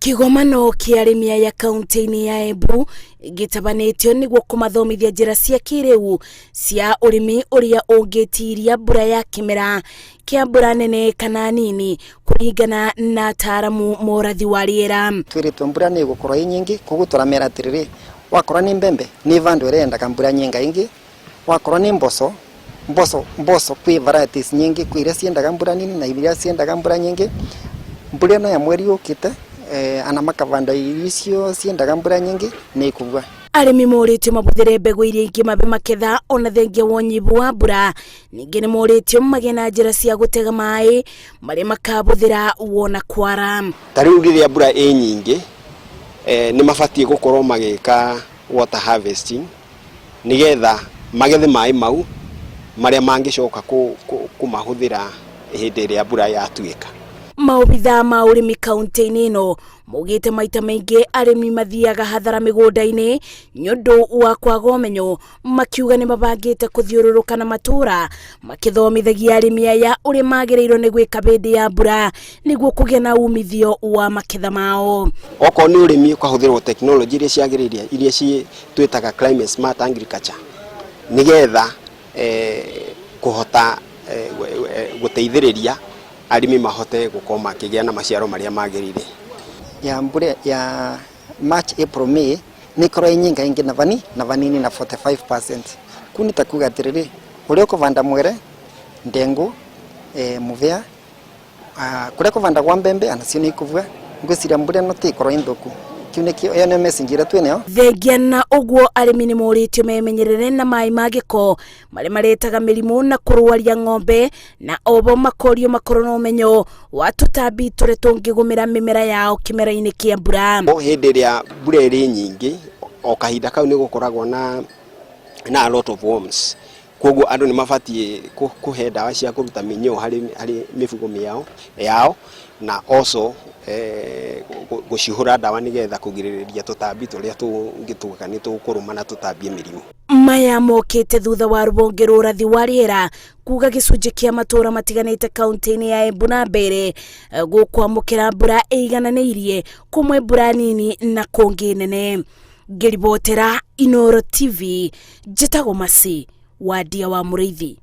Kĩgomano kĩa arĩmi aya kaunti-inĩ ya Embu gĩtabanĩtio nĩguo kũmathomithia njĩra cia kĩrĩu cia ũrĩmi ũrĩa ũngĩtiria mbura ya kĩmera kĩa mbura nene kana nini kũringana na ataaramu morathi wa rĩera. Twĩrĩtwo mbura nĩ ĩgũkorwo ĩ nyingĩ, koguo tũramera atĩrĩrĩ, wakorwo nĩ mbembe nĩ ĩbandwo ĩrĩa yendaga mbura nyingaingĩ, wakorwo nĩ mboco, mboco mboco kwĩ varieties nyingĩ, kwĩ iria ciendaga mbura nini na iria ciendaga mbura nyingĩ. Mbura ĩno ya mweri ũkĩte ana makavanda irio icio ciendaga mbura nyingĩ nĩ ĩkũgua. Arĩmi morĩtio mahũthĩre mbegũ iria ingĩmahe maketha ona thengia wa ũnyihu wa mbura. Ningĩ nĩ morĩtio magĩe na njĩra cia gũtega maĩ marĩa makahũthĩra wona kwara. Ta rĩu rĩrĩa mbura ĩ nyingĩ nĩ mabatiĩ gũkorwo magĩka water harvesting nĩgetha magethe maĩ mau marĩa mangĩcoka kũmahũthĩra hĩndĩ ĩrĩa mbura yatuĩka. Maobithaa ma ũrĩmi kaunti-inĩ ĩno maugĩte maita maingĩ arĩmi mathiaga hathara mĩgũnda-inĩ nĩ ũndũ wa kwaga ũmenyo, makiuga nĩ mabangĩte kũthiũrũrũka na matũra makĩthomithagia arĩmi aya ũrĩa magĩrĩirwo nĩ gwĩka hĩndĩ ya mbura nĩguo kũgĩa na umithio wa maketha mao. Okorwo nĩ ũrĩmi ũkahũthĩrwo technology iria ciagĩrĩire, iria twĩtaga climate smart agriculture, nĩgetha kũhota gũteithĩrĩria arĩmi mahote gũkorwo makĩgĩa na maciaro marĩa magĩrĩire. Ya mbura ya March, April, May nĩ ĩkorwo ĩ nyingaingĩ na vani na vanini na 45%. Kuu nĩ ta kuga atĩrĩrĩ, ũrĩa ũkũvanda mwere, ndengũ, mũvĩa, kũrĩa kũvandagwo mbembe anacio nĩ ikũvua, ngwĩciria mbura ĩno ti ĩkorwo ĩ nthũku. Kĩu nĩkĩo, ĩyo nĩyo message ĩrĩa twĩnayo. Thengia na ũguo arĩmi nĩ morĩtio memenyerere na maĩ ma gĩko marĩa maretaga mĩrimũ na kũrwaria ng'ombe, na obo makorio makorwo na ũmenyo wa tũtambi tũrĩa tũngĩgũmĩra mĩmera yao kĩmera-inĩ kĩa mbura. Hĩndĩ ĩrĩa mbura ĩrĩ nyingĩ, o kahinda kau nĩ gũkoragwo na a lot of worms, koguo andũ nĩ mabatiĩ kũhe ndawa cia kũruta mĩnyoo harĩ mĩbugo yao na also gũcihũra ndawa nĩgetha kũgirĩrĩria tũtambi tũrĩa tũngĩtuĩka nĩ tũkũrũma na tũtambie mĩrimũ. Maya mokĩte thutha wa rũhonge rwa ũrathi wa rĩera kuga gĩcunjĩ kĩa matũra matiganĩte kaunti-inĩ ya Embu na Mbeere gũkwamũkĩra mbura ĩigananĩirie, kũmwe mbura nini na kũngĩ nene. Ngĩribotera Inooro TV, njĩtagwo Mercy Wandia wa Mũrĩithi.